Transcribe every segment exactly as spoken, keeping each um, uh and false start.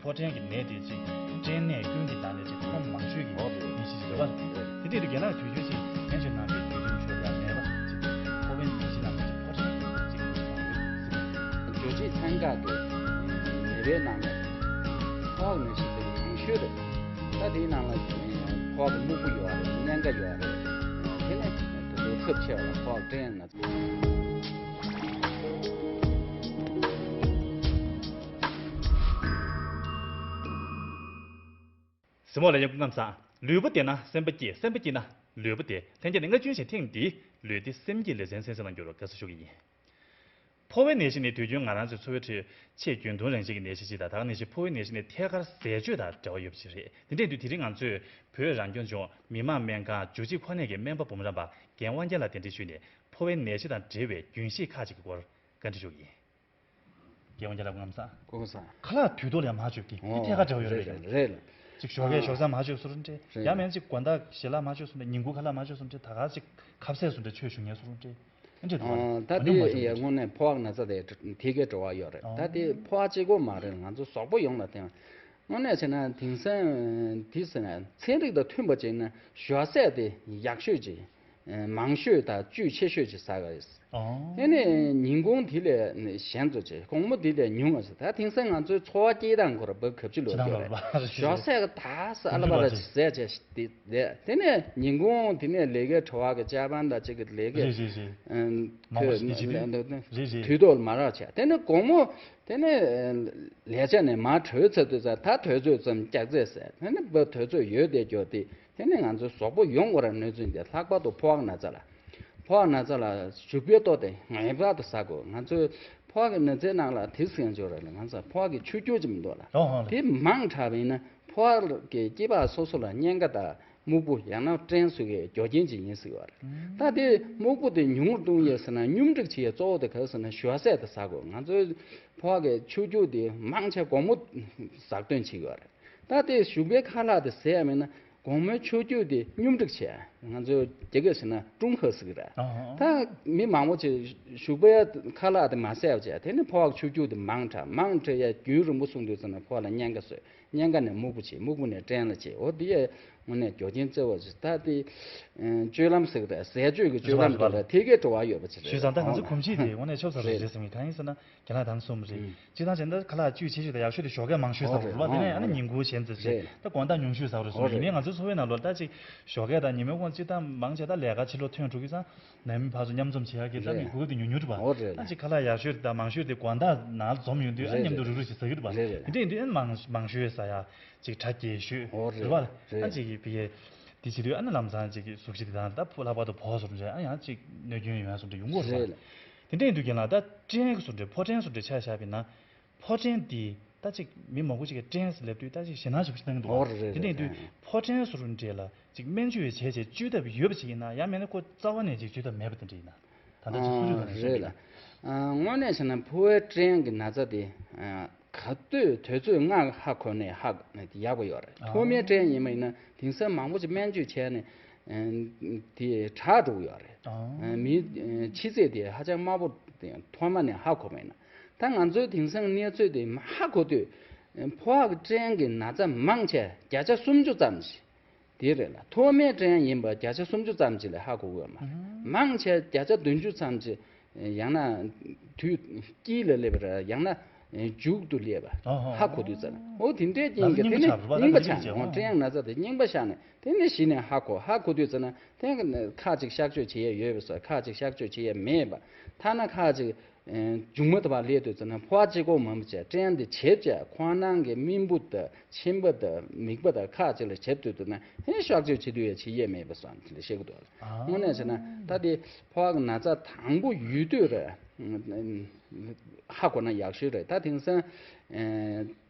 ཕོ་བྲང་གི་ནད་དེ་ཅིག་སྐྲན་ནད་ཀུན་གྱི་བདག་ལས་ཅིག་ཁོངས་མང་ཤོས་ཀྱི་ནད་གཞི་ཞིག་རེད་པ། དེ་འདྲ་དུས་རྒན་ལགས་དུས་རྒྱུན་ཅིག་ངན་ཇུས་གནང་བའི་དུས་རྒྱུན་ཆོས་ཡང་མེད་པ་ཅིག་ཕོ་བའི་ནད་གཞི་ནང་ལ་ཅིག་ཕོ་བྲང་ཅིག་ཡོད་ཟེར། རྒྱལ་སྤྱིའི་ཚན་ཁག་གི་ནད་པའི་ནང་ལ་ཕོ་བ་ནད་གཞི་དེ་མང་ཤོས་རེད། ད་དེའི་ནང་ལ་ཕོ་བ་གི་སྨུག་པོ་ཡོད་རེད། གཉན་ཁ་ཡོད་རེད། དེ་ནས་དུས་ཚོད་ཚབས་ཆེ་བ་ལ་ཕོ་བ་སྐྲན་ན། གཟིགས་མོ་ལ་ཡོང་སྐུ་ཁམས་བཟང་། ལུས་པོ་བདེ་ན་སེམས་པ་སྐྱིད། སེམས་པ་སྐྱིད་ན་ལུས་པོ་བདེ། ལྷན་རྒྱས་ནས་སྔ་རྒྱུན་བཞིན་ཐེངས་འདིའི་ལུས་བདེ་སེམས་སྐྱིད་ལེ་ཚན་གསན་གཟིགས་གནང་རྒྱུར་དགའ་བསུ་ཞུ་གི་ཡིན། ཕོ་བའི་ནད་གཞི་ནི་དུས་རྒྱུན་ང་རང་ཚོའི་འཚོ་བའི་ཁྲོད་ཆེས་རྒྱུན་མཐོང་རང་བཞིན་གྱི་ནད་གཞི་ཅིག་དང་། ད་ག་ནང་བཞིན་ཕོ་བའི་ནད་གཞི་ནི་ཐད་ཀར་ཟས་སྤྱོད་དང་འབྲེལ་བ་ཡོད་པ་ཞིག་རེད། དེ་འདྲ་ཡིན་དུས་དེ་རིང་ང་ཚོས་བོད་རང་སྐྱོང་ལྗོངས་མི་དམངས་སྨན་ཁང་བཅུ་གཅིག་ཁོ་ནས་ཀྱི་སྨན་པ་འབུམ་རམས་པ་རྒན་དབང་རྒྱལ་ལགས་གདན་འདྲེན་ཞུས་ནས་ཕོ་བའི་ནད་གཞི་དང་འབྲེལ་བའི་རྒྱུན་ཤེས་ཁག་ཅིག་གི་སྐོར་བཀའ་འདྲི་ཞུ་གི་ཡིན། རྒན་དབང་རྒྱལ་ལགས་སྐུ་ཁམས་བཟང་། སྐུ་ཁམས་བཟང་། ཁ་ལག་དུས་ཐོག་ལ་མ་སྤྱོད་ཀྱི་འདི་ཐད་ཀར་འབྲེལ་བ་ཡོད་རེད། རེད་རེད། ཅིག་ཞོགས་ཀས་ཞོགས་ཟ་མ་སྤྱོད་བཟོ་འདྲ་འདྲ། ཡང་མིན་ཅིག་དགོང་དག་ཞལ་ལག་མ་མཆོད་བཟོ་འདྲ། ཉིན་གུང་ཁ་ལག་མ་མཆོད་བཟོ་འདྲ། ད་ག་ཅིག་ཁ་ཟས་བཟོ་འདྲ་ཆོས་ཞུ་མཁན་བཟོ་འདྲ་འདྲ། ཨེ་འདྲ་འདུག་བ། ད་དེ་ཡང་དངོས་གནས་ཕོ་བ་ན་ཚ་དེ་ཐད་ཀའི་འབྲེལ་བ་ཡོད་རེད། ད་དེ་ཕོ་བ་གཅིག་པོ་མ་རེད། ང་ཚོ་གཟུགས་པོ་ཡོངས་ལ་བརྟེན། དངོས་གནས་བྱས་ན་དེང་སང་དེ་ཟེར་ན་ཚན་རིག་དང་མཐུན་པ་བྱས་ན་ཞོགས་ཟས་དེ་ཡག་ཤོས་ཅིག་མང་ཤོས་དང་བཅུད་ཆེ་ཤོས་ཅིག་ཟ་དགོས། ཨོ། དེ་ནས་ཉིན་གུང་དེ་ལས་གཞན་ཚོ་བྱས། དགོང་མོ་དེ་ལས་ཉུང་བ་ཟ། ད་དེང་སང་ང་ཚོའི་འཚོ་བ་སྐྱེལ་སྟངས་ཁོ་ར་བབ་གབ་ཅི་ལོ་སྐྱོ་རེད། ཞོགས་ཟས་ད་ས་ཨ་ལ་པ་ར་ཟས་བྱས་དེ་དེ་ནས་ཉིན་གུང་དེ་ནས་ལས་ཀའི་བྲོ་བ་གི་ཅ་པན་དང་གཅིག་གི་ལས་ཀའི་རེད་རེད་རེད། མང་པོ་ཞིག་ཅིག་རེད་རེད། དུས་ཐོག་ལ་མ་རག་བྱས། དེ་ནས་དགོང་མོ་དེ་ནས་ལས་བྱ་ནས་མར་གྲོལ་ཚར་དུས་ཙང་ད་དུས་ཚོད་ཙམ་སྐྱག་རྫས་ཟས། དེ་ནས་བབ་དུས་ཚོད་ཡོལ་བསྡད་རྒྱུ་དེ། དེ་ནི་ང་ཚོའི་གཟུགས་པོ་ཡོངས་པར་གནོད་བྱེད་ཀྱི་ལྷག་པར་དུ་ཕོ་བ་ན་ཚ་ལ། ཕོ་བ་ན་ཚ་ལ་བྱུག་པའི་ལྟོ་དེ་ངེས་པར་དུ་ཟ་དགོས། ང་ཚོའི་ཕོ་བ་གི་ན་ཚའི་ནང་ལ་དེ་ཟེར་འཇོག་ར་ལ་ང་ཚོ་ཕོ་བ་གི་ཆུ་སྐྱུར་ཅིག་མི་འདུག་ལ། ཨོ་ཧོ་ལ། དེ་མང་དྲགས་པ་ཡིན་ན་ཕོ་བ་གི་སྐྱེས་པ་སོ་སོ་ལ་གཉན་ཁ་དང་སྨུག་པོ་ཡང་ན་སྐྲན་བཟོ་གི་རྒྱུ་རྐྱེན་ཅིག་ཡིན་སྲིད་པ་རེད། ད་དེ་སྨུག་པོ་དེ་ཉུང་རུ་གཏོང་ཡས་ཟེར་ན་སྙོམས་སྒྲིག་བྱེད་ཡས་གཙོ་བོ་དེ་ག་རེ་ཟེར་ན་ཞོགས་ཟས་དེ་ཟ་དགོས། ང་ཚོའི་ཕོ་བ་གི་ཆུ་སྐྱུར་དེ་མང་ཆེ་དགོང་མོ་ཟ་སྟོན་བྱེད་ཀྱི་ཡོད་རེད། ད་དེ་བྱུག་པའི་ཁ་ལག་དེ་ཟས་ཡ་མེད་ན་དགོང་མོའི་ཆུ་སྐྱུར་དེ་སྙོམས་སྒྲིག་བྱས། ང་ཚོས་རྒྱ་སྐད་ཟེར་ན་ཀྲུང་ཧྭ་ཟེར་གི་རེད། ཨ་ཧ། ད་མི་མང་པོ་ཅིག་བྱུག་པའི་ཁ་ལག་དེ་མ་ཟས་བྱས། དེ་ནི་ཕོ་བ་ཆུ་སྐྱུར་དེ་མང་དྲགས་མང་དྲགས་ཡ་རྒྱུན་རིང་པོ་སོང་དུས་ཙམ་ན་ཕོ་བ་ལ་གཉན་ཁ་བཟོས། གཉན་ཁ་ནས་སྨུག་པོ་བྱེད། སྨུག་པོ་ནས་སྐྲན་ལ་བྱེད། འོ་དེ་ཡ་དངོས་གནས་རྒྱུ་རྐྱེན་གཙོ་བོ་ཅིག་ད་དེ་སྤྱོད་ལམ་ཟེར་གི་རེད། ཟས་སྤྱོད་ཀྱི་སྤྱོད་ལམ་དེ་ལ་ཐད་ཀའི་འབྲེལ་བ་ཡོད་པ་ཅིག་རེད། ཞུས་ཙང་ད་ང་ཚོ་གོམས་གཤིས་དེ་དངོས་གནས་ཆོབ་ཚ་རེད་རེད་ཟེར་མི་གང་ཡིན་ཟེར་ན། རྒན་ལགས་དང་གསུམ་རེད། ཨུ། སྤྱིར་བཏང་བྱས་ན་ཁ་ལག་བཅུད་ཆེ་ཤོས་དང་ཡག་ཤོས་དེ་ཞོགས་ཀས་མང་ཤོས་ཟ་བ་རེད་བ། དེ་ནས་ཨ་ནི་ཉིན་གུང་གཞན་ཚོ་ཚེ་ད་དགོང་དག་ཉུང་ཤོས་ཟ་བ་རེད་སོང་། ཡིན་ནའི་ང་ཚོའི་འཚོ་བའི་ནང་ལོགས་ད་ཅིག་ཞོགས་ཀས་དང་ཉི་མའི་དགོང་སྤྱིར་བཏང་མང་ཆེ་ད་ལས་ཀ་ཕྱི་ལོགས་ཐོན་འགྲོ་གི་ཙང་ནང་མི་ཕར་ཚུར་མཉམ་འཛོམས་བྱེད་ཡག་གི་ད་མི་དགོས་དེ་ཉུང་ཉུང་རེད་བ། ད་ཅིག་ཁ་ལག་ཡག་ཤོས་དང་མང་ཤོས་དེ་དགོང་དག་ནང་ལ་འཛོམས་ཡོང་དུས་ཨ་མཉམ་དུ་རུག་རུག་ཅིག་ཟ་གི་རེད་བ། དེ་འདྲ་ཡིན་དུས་ཨ་ནི་མང་མང་ཤོས་ཟ་ཡག་ཅིག་གྲ་རྒྱས་ཤོས་རེད་བ། ཨ་ཅིག་གི་བི་ཡེ་དེ་བྱེད་དུས་ཨ་ནི་ལམ་སང་ཅིག་གི་གཟུགས་གཞི་དེ་དང་ད་ཕོ་ལྷག་པར་དུ་ཕོ་བ་སོགས་འདྲ་ཨ་ཡང་ཅིག་གནོད་སྐྱོན་ཡོང་ཡག་སོགས་འདྲ་ཡོང་གི་རེད་བ། དེ་འདྲ་ཡིན་དུས་རྒན་ལགས་ད་སྐྲན་གྱི་བཟོ་འདྲ་ཕོ་སྐྲན་བཟོ་འདྲ་ཆ་བཞག་པ་ཡིན་ན། ཕོ་སྐྲན་འདི་ད་ཅིག་མི་མང་པོ་ཅིག་གིས་སྐྲན་ཟེར་ལབ་དུས་ད་ཅིག་ཞེད་སྣང་ཞེ་པོ་ཅིག་བཏང་གི་འདུག་བ། ཨོ་རེད་རེད། དེ་འདྲ་ཡིན་དུས་ཕོ་སྐྲན་བཟོ་འདྲ་ལ་ཅིག་སྨན་བཅོས་བྱས་བྱས་བཅོས་ཐབས་ཡོད་པ་ཅིག་ཡིན་ན། ཡང་མིན་ན་ཁོ་རྩ་བ་ནས་ཅིག་བཅོས་ཐབས་མེད་པ་དེ་འདྲ་ཡིན་ན། ད་ལྟ་ཅིག་སུ་ཅིག་ཨ་དང་ནས་རེད་ལ། ཨ་དངོས་གནས་བྱས་ན་ཕོ་བའི་སྐྲན་གྱི་ན་ཚ་དེ་ཨ་ག་དུས་དུས་ཚོད་སྔ་ཧ་གོ་ནས་ཧ་ཡག་པོ་ཡོད་རེད། ཨ་ཐོག་མའི་སྐྲན་ཡིན་པ་ཡིན་ན་དེང་སང་མང་པོ་ཅིག་སྨན་བཅོས་བྱས་ནས་ཨ་དེ་དྲག་འགྲོ་གི་ཡོད་རེད། ཨ་ཨ་མིའི་ཨ་མཆེད་ཚད་དེ་ཧ་ཅང་དམའ་པོ་དེ་ཐོག་མ་ནས་ཧ་གོ་བ་ཡིན་ན། ད་ང་ཚོའི་དེང་སང་གནས་ཚུལ་དེ་ཧ་གོ་དུས་ཕོ་བ་གི་སྐྲན་གྱི་ན་ཚ་མང་ཆེ་བརྒྱ་ཆ་སུམ་ཅུ་ཙམ་ཞིག་དེ་རེད་ལ། ཐོག་མའི་སྐྲན་ཡིན་པ་བརྒྱ་ཆ་སུམ་ཅུ་ཙམ་ཞིག་ལས་ཧ་གོ་གི་ཡོད་མ་རེད། ཨ་མང་ཆེ་བརྒྱ་ཆ་བདུན་ཅུ་ཙམ་ཞིག་ཡང་ན་དུས་དཀྱིལ་ལ་སླེབས་པ་རེད། ཡང་ན་མཇུག་ཏུ་སླེབས་པ་ཨ་ཧ་གོ་དུས་ཙམ་ལ་འོ་དེ་འདྲའི་རྐྱེན་གྱིས་དེ་ནི་རྙིང་པ་ཆགས་པ་རེད་བ། རྙིང་པ་ཆགས་ནས་འོ་སྐྲན་ན་ཚ་དེ་རྙིང་པ་ཆགས་ནས་དེ་ནི་གཞི་ནས་ཧ་གོ་ཧ་གོ་དུས་ཙམ་ན་དེ་ཁ་ཅིག་གཤག་བཅོས་བྱེད་ཡས་ཡོད་པ་སོགས་ཁ་ཅིག་གཤག་བཅོས་བྱེད་ཡས་མེད་པ། ཐ་ན་ཁ་ཅིག་མཇུག་མ་དུ་བ་ལས་དུས་ཙམ་ན་ཕོ་བ་གཅིག་པོ་མང་པོ་བྱས་སྐྲན་དེ་བྱེབ་བྱས་ཁོང་རྣམས་ཀྱི་སྨིན་བུ་དང་མཆིན་པ་དང་མིད་པ་དང་ཁ་ཅིག་ལ་བྱེབ་དུས་ཙམ་ན་ཧེ་གཤག་བཅོས་བྱེད་དུས་ཡང་བྱེད་ཡས་མེད་པ་སོགས་དེ་འདྲ་བཤད་ཀྱི་འདུག་ཨ་དངོས་གནས་བྱས་ན་ད་དེ་ཕོ་བ་གི་ན་ཚ་དང་པོ་ཡོད་དུས་རེད། ཧ་གོ་ན་ཡག་ཤོས་རེད། ད་དེང་སང་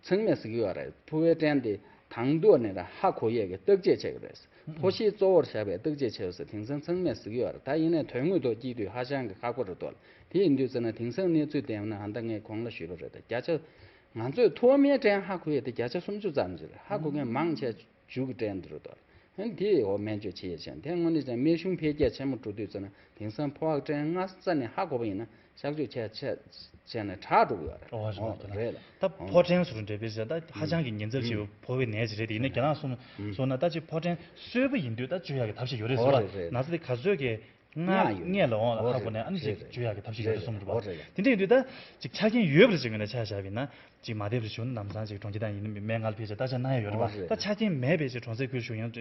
ཚང་མས་ཟེར་གྱི་ཡོད་རེད། ཕོ་བའི་སྐྲན་དེ་དང་ཐོག་ནས་ར་ཧ་གོ་ཡས་ཀྱི་བརྟག་དཔྱད་བྱེད་ཀྱི་རེད། ཕོ་ཤེད་གཙོ་བོར་བཞག་པའི་བརྟག་དཔྱད་བྱས་ཟེར་དེང་སང་ཚང་མས་ཟེར་གྱི་ཡོད་རེད། ད་ཡིན་ནའི་དོན་དངོས་ཐོག་སྐྱེས་དུས་ཧ་ཅང་གི་ཁག་པོ་རེད་དོ། དེ་ཡིན་དུས་ཙམ་ན་དེང་སང་གནས་ཚུལ་བལྟས་ན་ཨ་ད་ངས་གོང་ལ་ཞུས་པ་རེད། ད་བརྒྱ་ཆ་ང་ཚོས་ཐོག་མའི་སྐྲན་ཧ་གོ་ཡས་དེ་བརྒྱ་ཆ་སུམ་ཅུ་ཙམ་ཞིག་རེད། ཧ་གོ་མཁན་མང་ཆེ་མཇུག་གི་སྐྲན་དེ་རེད་དོ། ཧན་དེ་འོ་སྨན་བཅོས་བྱེད་ཡས་ཆེན་དེ་དངོས་གནས་ཀྱང་སྨན་གཞུང་འཕེལ་རྒྱས་ཆེན་མོ་འགྲོ་དུས་ཙམ་ན་དེང་སང་ཕོ་བ་སྐྲན་སྔ་ས་ནས་ཧ་གོ་བ་ཡིན་ན། གཤག་བཅོས་བྱས་བྱས་བྱས་ནས་དྲག་འགྲོ་གི་ཡོད་རེད། ཨོ་རེད་རེད། རེད་ལ། ད་ཕོ་བྲང་ཟེར་འདྲ་བས་ཟེར་ད་ཧ་ཅང་གི་ཉེན་ཚབས་ཆེ་བའི་ཕོ་བའི་ནད་ཅིག་རེད་དེ། ཡིན་ནའི་ཁྱེད་རང་གསུངས་གསུངས་ན་ད་ཅིག་ཕོ་བྲང་གསོས་པ་ཡིན་དུས་ད་བཅོས་ཡག་གི་ཐབས་ཤེས་ཡོད་རེད་ཟེར་བ། ཨོ་རེད་རེད། ན་ཚ་དེ་ག་ཚོད་ཀྱི་སྔ་སྔ་ཡོད། སྔས་ལ་འོང་ལ་ཨོ་ཧ་གོ་ནས་ཨ་ནི་ཅིག་རེད་རེད། བཅོས་ཡག་གི་ཐབས་ཤེས་ཡོད་རེད་གསུངས་རེད་པ། ཨོ་རེད་རེད། དེ་འདྲ་ཡིན་དུས་ད་ཅིག་ཆ་རྐྱེན་ཡོད་པ་ཅིག་ངོས་ནས་ཆ་བཞག་པ་ཡིན་ན། ཅིག་མ་བདེ་བ་ཞིག་བྱུང་ན་ལམ་སང་ཅིག་གྲོང་ཁྱེར་དང་ཡིན་ན་སྨན་ཁང་ལ་ཕེབས་བྱས་ད་ཆ་གནང་ཡ་ཡོད་རེད་པ། ཨོ་རེད། ད་ཆ་རྐྱེན་མེད་པའི་ཅིག་གྲོང་གསེབ་ཁུལ་ཞུགས་ཡོང་ཆ་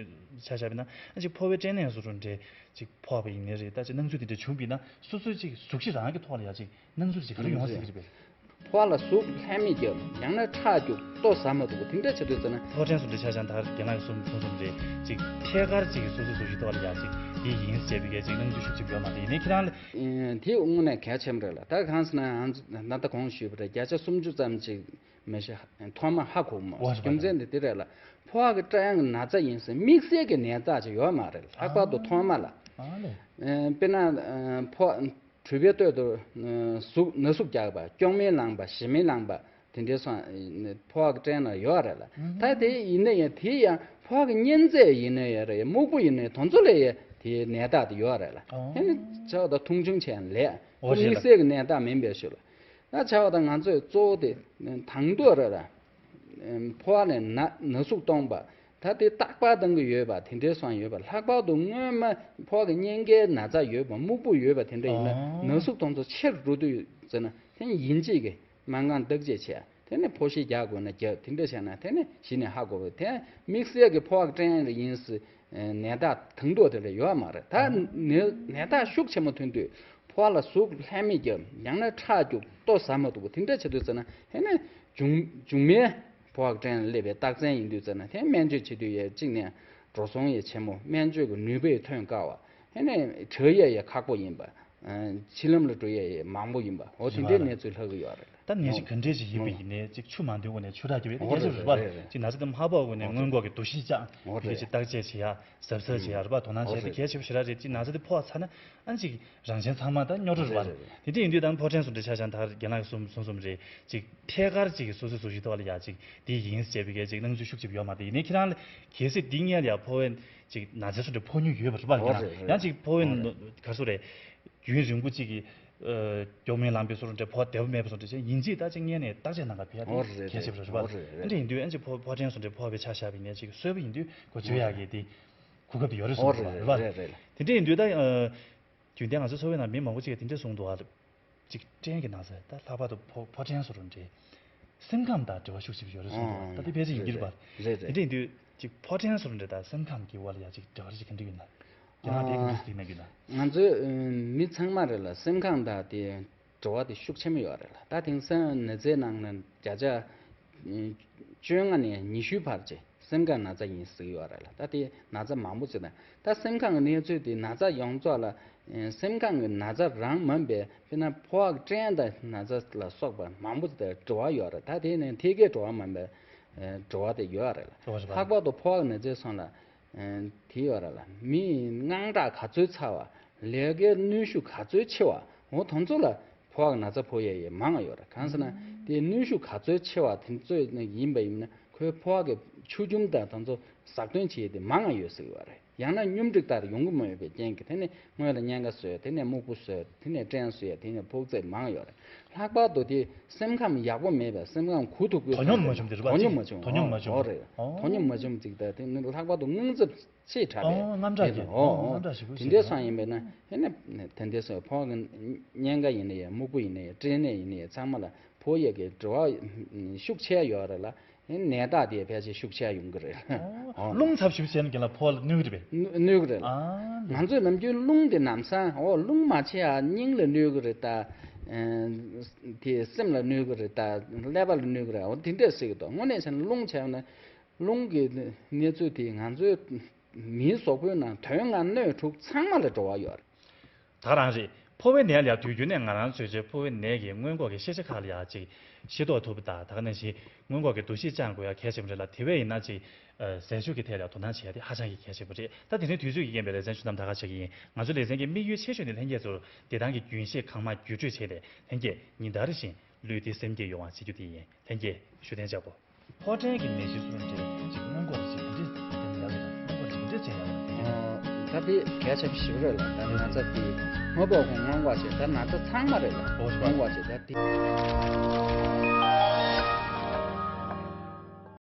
བཞག་པ་ཡིན་ན། ཨ་ཅིག་ཕོ་བའི་སྐྲན་ནད་སོགས་འདྲ་ཅིག་ཕོག་པ་ཡིན་ནའི་རེད། ད་ཅིག་སྣང་ཚུལ་དེ་འདྲ་བྱུང་བ་ཡིན་ན་སོ་སོའི་ཅིག་གཟུགས་གཞི་རང་གི་ཐོག་ལ་ཡ་ཅིག་སྣང་ཚུལ་ཅིག་ག་རེ་ཡོང་སྲིད་ཀྱི་རེད་པས། ཕོ་བ་ལ་ཟུག་ལྷད་མེད་རྒྱབ། ཡང་ན་ཁྲག་སྐྱུག་ལྟོ་ཟ་མ་ཐུབ་པ་དེ་འདྲ་བྱེད་དུས་ཙམ་ན། ཕོ་བྲང་སོགས་འདྲ་ཆ་བཞག་ད་རྒན་ལགས་གསུངས་གསུངས་གསུངས་རེད། ཅིག་ཐད་ཀར་ཅིག་སོ་སོའི་གཟུགས་གཞི་ཐོག་ལ་ཡ་ཅིག་འདི་ཡིན་ཟེར་བའི་གལ་ཅིག་སྣང་ཚུལ་ཤུགས་ཆེ་ཡོད་མ་རེད། ཡིན་ནའི་ཁྱེད་རང་ལ། ཨེ། དེ་དངོས་གནས་གལ་ཆེན་པོ་རེད་ལ། ད་གང་ཟེར་ན་ང་ཚོ་ད་ལྟ་གོང་ཞུས་པ་རེད། བརྒྱ་ཆ་སུམ་ཅུ་ཙམ་ཅིག་མི་ཤེས་ཐོག་མ་ཧ་གོ་མ། ཨོ་རེད་པ། རྒྱུ་མཚན་དེ་དེ་རེད་ལ། ཕོ་བ་གི་སྐྲན་ཡང་ན་ཚ་ཡིན་ཟེར་དམིགས་བསལ་གྱི་ནད་རྟགས་ཅིག་ཡོད་མ་རེད། ལྷག་པར་དུ་ཐོག་མ་ལ། ཨ་ལས། ཨེ། དཔེར་ན་ཨེ། ཕོ། གྲུལ་པའི་སྟོད་དུ་ཨ་ཟུག་ན་ཟུག་རྒྱག་པ། སྐྱོག་མེ་ལངས་པ། ཞི་མེ་ལངས་པ། དེ་འདྲའི་སོང་ཕོ་བ་གི་སྐྲན་ལ་ཡོད་རེད་ལ། ད་དེ་ཡིན་ན་ཡང་དེ་ཡང་ཕོ་བ་གི་གཉན་ཚད་ཡིན་ན་ཡང་རེད། སྨུག་པོ་ཡིན་ན་ཡང་དེ་ཚོ་ལ་ཡང་དེའི་ནད་རྟགས་དེ་ཡོད་རེད་ལ། ཨོ། ཨ་ནི་བྱ་བ་དང་མཐོང་ཆུང་བྱས་ལས་ཨོ་རེད་ལ། དམིགས་བསལ་གྱི་ནད་རྟགས་མིན་པའི་ཕྱིར་ལ། ད་བྱ་བ་དང་ང་ཚོས་གཙོ་བོ་དེ་དང་དུ་རེད་ལ། ཕོ་བ་ནས་ན་ན་ཟུག་གཏོང་པ། ད་དེ་རྟག་པར་བཏང་གི་ཡོད་པ་དེ་འདྲའི་སོང་ཡོད་པ། ལྷག་པར་དུ་སྔོན་མ་ཕོ་བ་གི་གཉན་ཁའི་ན་ཚ་ཡོད་པ། སྨུག་པོ་ཡོད་པ་དེ་འདྲ་ཡིན་ན། ཨོ། ན་ཟུག་དེ་ཚོ་ཆེར་འགྲོ་དུས་ཟེར་ན་དེ་ཡིན་གཅིག་གི་སྨན་ཁང་བརྟག་དཔྱད་བྱས། དེ་ནས་ཕོ་ཤེད་རྒྱག་དགོས་ན་རྒྱབ། དེ་འདྲ་བྱས་ན་དེ་ནས་གཞི་ནས་ཧ་གོ་བས། དེ་དམིགས་བསལ་གྱི་ཕོ་བ་གི་སྐྲན་ཡིན་སྲིད་ནད་རྟགས་དང་དུ་དེ་འདྲ་ཡོད་མ་རེད། ད་ནད་ནད་རྟགས་ཤུགས་ཆེན་པོ་ཐོན་དུས་ཕོ་བ་ལ་ཟུག་ལྷད་མེད་རྒྱབ། ཡང་ན་ཁྲག་སྐྱུག་ལྟོ་ཟ་མ་ཐུབ་པ་དེ་འདྲ་བྱེད་དུས་ཟེར་ན། དེ་ནས་མཇུག་མཇུག་མའི་ཕོ་བ་སྐྲན་ལ་སླེབས་པའི་རྟགས་མཚན་ཡིན་དུས་ཙམ་ན། དེ་སྨན་བཅོས་བྱེད་དུས་ཡ་གཅིག་ནས་འགྲོ་སོང་ཡ་ཆེན་མོ། སྨན་བཅོས་ཀྱི་ནུས་པ་ཡ་ཐོན་དཀའ་བ། དེ་ནས་དྲག་ཡ་ཡ་ཁག་པོ་ཡིན་པ། ཨ། ཕྱི་ལམ་ལ་འགྲོ་ཡ་ཡ་མང་པོ་ཡིན་པ། འོ་དེ་འདྲའི་གནས་ཚུལ་ལྷག་གི་ཡོད་རེད། ད་ནད་གཞི་ག་འདྲས་ཞིག་ཡིན་པ་ཡིན་ནའི་ཅིག་ཆུ་མ་འདུས་གོང་ནས་ཆུ་རགས་ཀྱི་བས་འོ་སྐད་ཆ་རེད་རེད་པ། རེད་རེད། ཅིག་ན་ཚ་དེ་མ་ཕོག་གོང་ནས་སྔོན་འགོག་གི་འདུ་ཤེས་བཅག་འོ་དེ་ག་རེད། ཅིག་བརྟག་དཔྱད་བྱེད་ཡ། གཟབ་གཟབ་བྱེད་ཡ་རེད་པ། དོ་སྣང་བྱེད་ཡ་དེ་གལ་ཆེ་པོ་ཞེ་དྲག་རེད། ཅིག་ན་ཚ་དེ་ཕོག་ཚར་ན་ཨ་ནི་ཅིག་རང་གཞན་ཚང་མ་ད་རྙོག་དྲ་རེད་པ། རེད་རེད། དེ་འདྲ་ཡིན་དུས་ད་ཕོ་བྲང་སོགས་འདྲ་ཆ་བཞག་ན་ད་རྒན་ལགས་གསུངས་གསུངས་གསུངས་རེད། ཅིག་ཐད་ཀར་ཅིག་སོ་སོའི་གཟུགས་གཞི་ཐོག་ལ་ཡ་ཅིག་དེ་ཡིན་ཟེར་བའི་གལ་ཅིག་སྣང་ཚུལ་ཤུགས་ཆེ་བ་ཡོད་མ་རེད། ཡིན་ནའི་ཁྱེད་རང་ལ་གལ་སྲིད་འདི་སྔོན་ལ་ཡ་ཕོ་བའི་ཅིག་ན་ཚ་སོགས་འདྲ་ཕོག་མྱོང་ཡོད་པ་རེད་པ། འོ་རྒན་ལགས། རེད་རེད། ཡང་ཅིག་ཕོ་བའི་འོ་རེད། ག་རེ་ཟེར་རེད། རྒྱུན་རིང་པོ་གཅིག་གི་ཨ་སྐྱོག་མེ་ལངས་པའི་བཟོ་འདྲ་ཕོག་བདེ་པོ་མེད་པ་བཟོ་འདྲ་བྱས་ཡིན་གཅིག་ད་ཅིག་སྔོན་ནས་བརྟག་དཔྱད་གནང་ག་ཕེབས་ཡ་དེ་ཨོ་རེད་གལ་ཆེ་བ་རེད་པ། ཨོ་རེད་རེད། ཨ་འདྲ་ཡིན་དུས་ཨ་ཅིག་ཕོ་ཕོ་བྲང་བཟོ་འདྲ་ཕོག་པའི་ཆ་བཞག་པ་ཡིན་ནའི་ཅིག་གསོས་པ་ཡིན་དུས་གོ་བཅོས་ཡག་གི་དེ་གོ་སྐབས་དེ་ཡོད་རེད་གསུངས་འདུག་པ། ཨོ་རེད་རེད་རེད། དེ་འདྲ་ཡིན་དུས་ད་ཨ་རྒྱུན་ལྡན་ང་ཚོ་འཚོ་བའི་ནང་མི་མང་པོ་ཅིག་གིས་དེ་འདྲ་གསུངས་འདུག་པ། ཅིག་སྐྲན་གྱི་ན་ཚ་ད་ལྷག་པར་དུ་ཕོ་ཕོ་སྐྲན་བཟོ་འདྲ་སེམས་ཁམས་དང་འབྲེལ་བ་ཤུགས་ཆེ་བ་ཡོད་རེད་གསུངས་འདུག་པ། ཨོ་ད་དེ་ཕལ་ཆེར་ཡིན་གྱི་རེད་པ། རེད་རེད། དེ་འདྲ་ཡིན་དུས་ཅིག་ཕོ་སྐྲན་བཟོ་འདྲ་དང་སེམས་ཁམས་ཀྱི་དབར་ལ་ཡ་ཅིག་འབྲེལ་བ་ཅིག་ག་འདྲ་ཡོད་ན། ཁྱེད་རང་དེ་ག་འདྲ་ཞིག་གཟིགས་གནང་གི་ཡོད་ན། ང་ཚོའི་ཨ་མི་ཚང་མ་རེད་ལ་སེམས་ཁམས་དང་དེ་འབྲེལ་བ་དེ་ཤུགས་ཆེན་པོ་ཡོད་རེད་ལ། ད་དེང་སང་ན་ཚའི་ནང་ན་བརྒྱ་ཆ་ཨ་བཅོ་ལྔ་ནས་ཉི་ཤུའི་བར་ཅིག་སེམས་ཁམས་ན་ཚ་ཡིན་ཟེར་གྱི་ཡོད་རེད་ལ། ད་དེ་ན་ཚ་མང་པོ་ཅིག་དང་། ད་སེམས་ཁམས་ཀྱི་གནས་ཚུལ་དེ་ན་ཚ་ཡོངས་རྫོགས་ལ་ཨ་སེམས་ཁམས་ཀྱི་ན་ཚ་རང་མིན་པའི་དཔེར་ན་ཕོ་བ་སྐྲན་དང་ན་ཚ་ལ་སོགས་པ་མང་པོ་ཅིག་དང་འབྲེལ་བ་ཡོད་རེད། ད་དེ་ནས་ཐད་ཀའི་འབྲེལ་བ་མིན་པའི་ཨ་འབྲེལ་བ་དེ་ཡོད་རེད་ལ། ལྷག་པར་དུ་ཕོ་བ་ན་ཚའི་སོང་ལ། ཨ་དེ་ཡོད་རེད་ལ། མི་དངངས་སྐྲག་ག་ཚོད་ཚ་བ། ལས་ཀའི་གནོན་ཤུགས་ག་ཚོད་ཆེ་བ། འོ་དེ་ཚོ་ལ་ཕོ་བ་གི་ན་ཚ་ཕོག་ཡས་ཡས་མང་ང་ཡོད་རེད། གང་ཟེར་ན་དེ་གནོན་ཤུགས་ག་ཚོད་ཆེ་བ་དེ་ཚོ་ཡིན་པ་ཡིན་ན་ཁོའི་ཕོ་བ་གི་ཆུ་རྒྱུན་དང་དེ་ཚོ་ཟགས་ཐོན་བྱེད་ཡས་དེ་མང་ང་ཡོད་ཟེར་གྱི་ཡོད་རེད། ཡང་ན་སྙོམས་སྒྲིག་ལྟར་ཡོང་གི་མ་ཡོད་པའི་རྐྱེན་གྱིས་དེ་ནས་སྔོན་ལ་གཉན་ཁ་བཟོས། དེ་ནས་སྨུག་པོ་བཟོས། དེ་ནས་སྐྲན་བཟོས། དེ་ནས་ཕོག་ཚད་མང་ཡོད་རེད། ལྷག་པར་དུ་དེ་སེམས་ཁམས་ཡག་པོ་མེད་པས་སེམས་ཁམས་གུ་ཐུག་པོའི་དོ་སྙོམས་མ་བྱུང་དེ་རེད་པ། དོ་སྙོམས་མ་བྱུང་། དོ་སྙོམས་མ་བྱུང་། ཨོ་རེད། དོ་སྙོམས་མ་བྱུང་ཅིག་ད་དེ་ནི་ལྷག་པར་དུ་དངངས་འཚབ་ཆེས་དྲག་པས། ཨོ་དངངས་སྐྲག་གི། ཨོ་ཨོ་དངངས་སྐྲག་ཞེ་པོ་དེ་ཞིག་འདྲའི་རེད། སང་ཡིན་པས་ན་ཧེ་ན་དེ་འདྲའི་སང་ཕོ་བ་གི་གཉན་ཁ་ཡིན་ན་ཡང་སྨུག་པོ་ཡིན་ན་ཡང་སྐྲན་ནད་ཡིན་ན་ཡང་ཚང་མ་ལ་ཕོ་བ་ཡ་གི་འབྲེལ་བ་ཤུགས་ཆེ་ཡོད་རེད་ལ། ནད་རྟགས་དེ་ཕལ་ཆེར་ཤུགས་ཆེ་ཡོང་གི་རེད། ཨོ། རླུང་ཚབས་ཆེ་བྱས་ན་རྒན་ལགས་ཕོ་བ་ལ་གནོད་ཀྱི་རེད་པས། གནོད་གནོད་ཀྱི་རེད་ལ། ཨ་ལས། ང་ཚོས་ནམ་རྒྱུན་རླུང་དེ་ལམ་སང་འོ་རླུང་མ་ཆེ་ཡ་སྙིང་ལ་གནོད་ཀྱི་རེད་ད། ཨ་དེ་སེམས་ལ་གནོད་ཀྱི་རེད་ད། ཀླད་པ་ལ་གནོད་ཀྱི་རེད། འོ་དེ་འདྲས་ཟེར་གྱི་འདུག་དངོས་གནས་བྱས་ན་རླུང་བྱས་ན་རླུང་གི་གནས་ཚུལ་དེ་ང་ཚོའི་མིའི་གཟུགས་པོའི་ནང་དོན་ལྔ་སྣོད་དྲུག་ཚང་མ་ལ་འབྲེལ་བ་ཡོད་རེད། ད་རང་རེད། ཕོ་བའི་ནད་ལ་དུས་རྒྱུན་ནས་ང་རང་ཚོས་ཆེ་ཕོ་བའི་ནད་ཀྱི་སྔོན་འགོག་གི་ཤེས་བྱ་ཁག་ལ་ཡ་ཅིག་ཤེས་རྟོགས་ཐུབ་པ་དང་། ད་ག་ནང་བཞིན་སྔོན་འགོག་གི་འདུ་ཤེས་བཅང་དགོས་ཡ་གལ་ཆེན་པོ་རེད་ལ། དེ་བས་ཡིན་ན་ཅིག་ཟས་སྤྱོད་ཀྱི་ཐད་ལ་དོ་སྣང་བྱེད་ཡ་དེ་ཧ་ཅང་གི་གལ་ཆེན་པོ་རེད། ད་དེ་རིང་དུས་ཚོད་ཀྱི་རྐྱེན་པས་ལེ་ཚན་བཅུ་ཐམ་ད་ག་ཆགས་ཀྱི་ཡིན། ང་ཚོའི་ལེ་ཚན་གྱི་དམིགས་ཡུལ་ཆེ་ཤོས་ནི་ལྷན་རྒྱས་ཚོར་བདེ་ཐང་གི་རྒྱུན་ཤེས་གང་མང་བརྒྱུད་སྤྲོད་བྱས་ཏེ་ལྷན་རྒྱས་ཉིན་ལྟར་བཞིན་ལུས་བདེ་སེམས་བདེ་ཡོང་བ་བྱེད་རྒྱུ་དེ་ཡིན། ལྷན་རྒྱས་བཞུགས་གདན་འཇགས་སྒོ། ཕོ་བྲང་གི་ནད་གཞི་སོགས་འདྲ་ཅིག་སྔོན་འགོག་ཅིག་འདྲ་བྱེད་ཡག་རེད། སྔོན་འགོག་ཅིག་འདྲ་བྱེད་ཡག་རེད། ད་དེ་གལ་ཆེན་པོ་ཞེ་པོ་རེད་ལ། ད་ན་ཚ་དེ་མ་འབོག་གོང་སྔོན་འགོག་བྱེད། ད་ན་ཚ་ཚང་མ་རེད་ལ། འོ་ཞེས་པ། སྔོན་འགོག་བྱེད། ད་དེ།